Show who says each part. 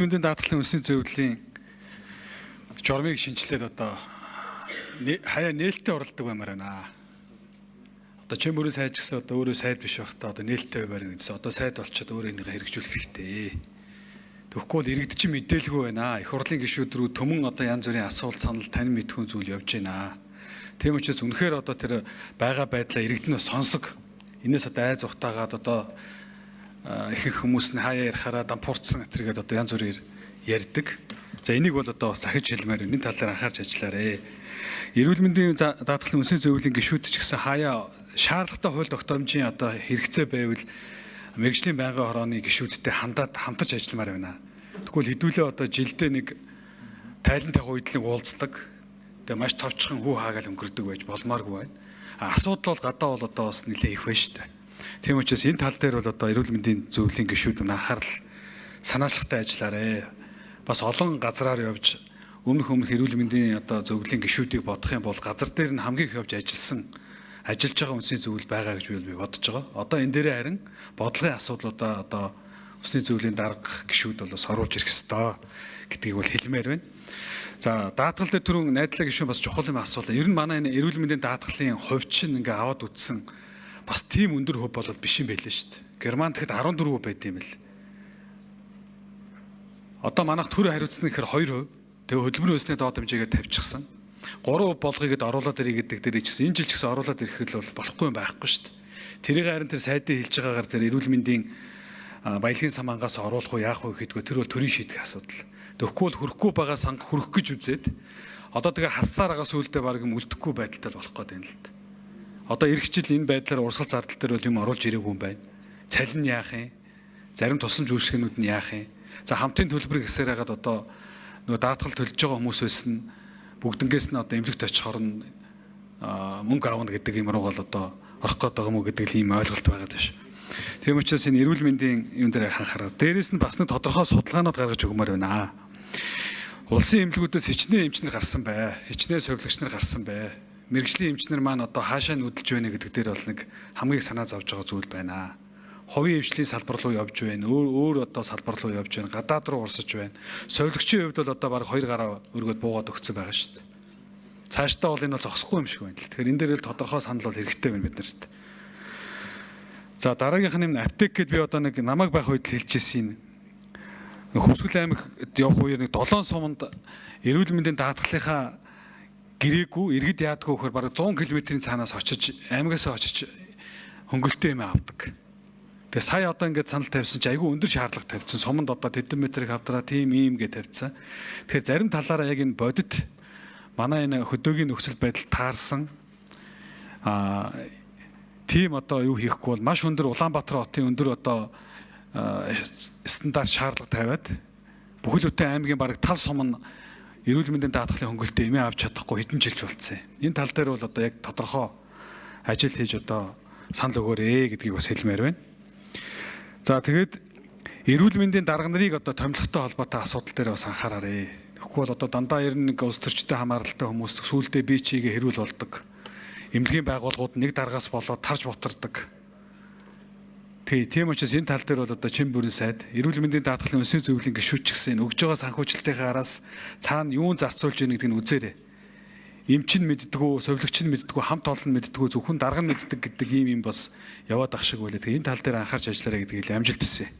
Speaker 1: Мэндийн даатгалын үндэсний зөвлөлийн журмыг шинжилээд одоо хаяа нээлттэй оролдог баймаар байна. Одоо чем бүрийн сайд ч гэсэн одоо өөрөө сайд биш байхдаа одоо нээлттэй баймаар гэсэн. Одоо сайд болчиход өөрөө энийгээ хэрэгжүүлэх хэрэгтэй. Тэгэхгүй бол иргэд чинь мэдээлгүй байна. Их хурлын гишүүд рүү төмөн одоо янз бүрийн асуулт санал танин мэдхүн зүйл явж байна. Тийм учраас үнэхээр одоо тэр байгаа байдлаа иргэд нь бас сонсог. Энээс одоо айз ухтаагаад одоо ихэнх хүмүүс нь хаяа ярихаараа дампуурцсан гэтэргээд одоо янз бүрээр ярьдаг. За энийг бол одоо бас захиж хэлмээр энэ талаар анхаарч ажиллаарэ. Эрүүл мэндийн даатгалын үндэсний зөвлөлийн гишүүд ч гэсэн хаяа шаардлагатай хууль тогтоомжийн одоо хэрэгцээ байвал мэргэжлийн байнгын хорооны гишүүдтэй хандаад хамтарч ажилламаар байна. Тэгвэл хэдүүлээ одоо жилдээ нэг тайлан тавих үед л уулздаг. Тэгээ маш товчхон хүү хаагаал өнгөрдөг байж болмооргүй байна. Асуудал бол гадаа бол одоо бас нэлээ их байна шүү дээ. Тийм учраас энэ тал дээр бол одоо эрүүл мэндийн зөвлөлийн гишүүд нь анхаарал санаачлахтай ажиллаарэ. Бас олон газраар явж өмнөх эрүүл мэндийн одоо зөвлөлийн гишүүдийг бодох юм бол газар дээр нь хамгийн их явж ажилласан ажиллаж байгаа үндэсний зөвлөл байгаа гэж би бодож байгаа. Одоо энэ дээрээ харин бодлогын асуудлуудаа одоо үндэсний зөвлөлийн дарга гишүүд бол оруулж ирэх ёстой гэдгийг бол хэлмээр байна. За даатгал дээр түрүүн найдлаа гишүүн бас чухал юм асуулаа. Ер нь манай энэ эрүүл мэндийн даатгалын хувь чинь ингээ аваад үтсэн бас тийм өндөр хөв бол биш юм байлээ шүү дээ. Герман тэгэхэд 14% байд юм л. Одоо манайх төр хариуцсан гэхээр 2%. Тэгээ хөдөлмөрийн хөлсний доод хэмжээгээ тавьчихсан. 3% болгоё гэд оруулаад ирээ гэдэг дээр чигсэн энэ жил ч гэсэн оруулаад ирэхэд бол болохгүй юм байхгүй шүү дээ. Тэрийг харин тэр сайдын хэлж байгаагаар тэр эрүүл мэндийн баялагын самангаас оруулах уу яах вэ гэдгөө тэр бол төрийн шийдэх асуудал. Тэгэхгүй бол хөрөхгүй байгаа санг хөрөх гэж үзээд одоо тэгээ хассаар байгаа сүулдэ баг юм үлдэхгүй байдалтай болох гээд байна л да. Одоо эх жил энэ байдлаар урсгал зардал дээр бол юм оруулж ирээгүй юм байна. Цалин нь яах юм? Зарим тусламж үйлчлэгнүүд нь яах юм? За хамтын төлбөр гэсээр хагаад одоо нөгөө даатгал төлж байгаа хүмүүсээс нь бүгднгээс нь одоо эмнэлэгт очихоор нь мөнгө авна гэдэг юм руу гол одоо орох гээд байгаа юм уу гэдэг л ийм ойлголт байгаа даа. Тийм учраас энэ эрүүл мэндийн юун дээр анхаарал. Дээрээс нь бас нэг тодорхой судалгаанууд гаргаж өгмөр байна. Улсын эмнэлгүүдээс хичнээн эмчнэр гарсан бай. Хичнээн сувилагч нар гарсан бай. Мэргэжлийн эмчнэр маань одоо хаашаа нүүдэлж байна гэдэг дээр бол нэг хамгийн санаа зовж байгаа зүйл байна. Хувийн эмчлийн салбар руу явж байна. Өөр өөр одоо салбар руу явж байна. Гадаад руу урсаж байна. Сувилагчийн хувьд бол одоо бараг хоёр гараа өргөд буугаад өгсөн байгаа шүү дээ. Цаашдаа бол энэ бол зогсохгүй юм шиг байна л. Тэгэхээр энэ дээр л тодорхой санал бол хэрэгтэй байна биднэрт. За дараагийнх нь аптек гэд би одоо нэг намайг байх үед л хэлж ирсэн юм. Хөвсгөл аймагт явах үеэр нэг 7 суманд эрүүл мэндийн даатгалынхаа гэрээгүй иргэд яадгүй гэхээр бараг 100 км-ийн цаанаас очиж аймагаас очиж хөнгөлтэй юм авдаг. Тэгээ сая одоо ингээд санал тавьсан чи айгүй өндөр шаардлага тавьсан. Суманд одоо тэдэн метрийг хавдраа тийм ийм гэж тавьсан. Тэгэхээр зарим талаараа яг энэ бодит манай энэ хөдөөгийн нөхцөл байдал таарсан тийм одоо юу хийхгүй бол маш өндөр Улаанбаатар хотын өндөр одоо стандарт шаардлага тавиад бүхэл бүтэн аймгийн бараг тал сум нь эрүүл мэндийн даатгалын хөнгөлтөө эмээ авч чадахгүй хэдэн жилч болцсон. Энэ тал дээр бол одоо яг тодорхой ажил хийж одоо санал өгөөрэй гэдгийг бас хэлмээр байна. За тэгээд эрүүл мэндийн дарга нарыг одоо томилохтой холбоотой асуудал дээр бас анхаараарэ. Тэгэхгүй бол одоо дандаа 91 улс төрчтэй хамааралтай хүмүүс сүүлдээ би чигээ хэрүүл болдог. Эмнэлгийн байгууллагууд нэг даргаас болоод тарж бутардаг. Тийм учраас энэ тал дээр бол одоо чин бүрэн сайд эрүүл мэндийн даатгалын үндэсний зөвлөлийн гишүүд ч гэсэн өгж байгаа санхүүжилтийн араас цаана юун зарцуулж ийн гэдгийг нь үзээрэй. Эмч нь мэддэггүй, сувилагч нь мэддэггүй, хамт олон нь мэддэггүй, зөвхөн дарга нь мэддэг гэдэг ийм юм бас яваад ах шиг байлаа. Тэгээ энэ тал дээр анхаарч ажиллаарай гэдгийг амжилт хүсье.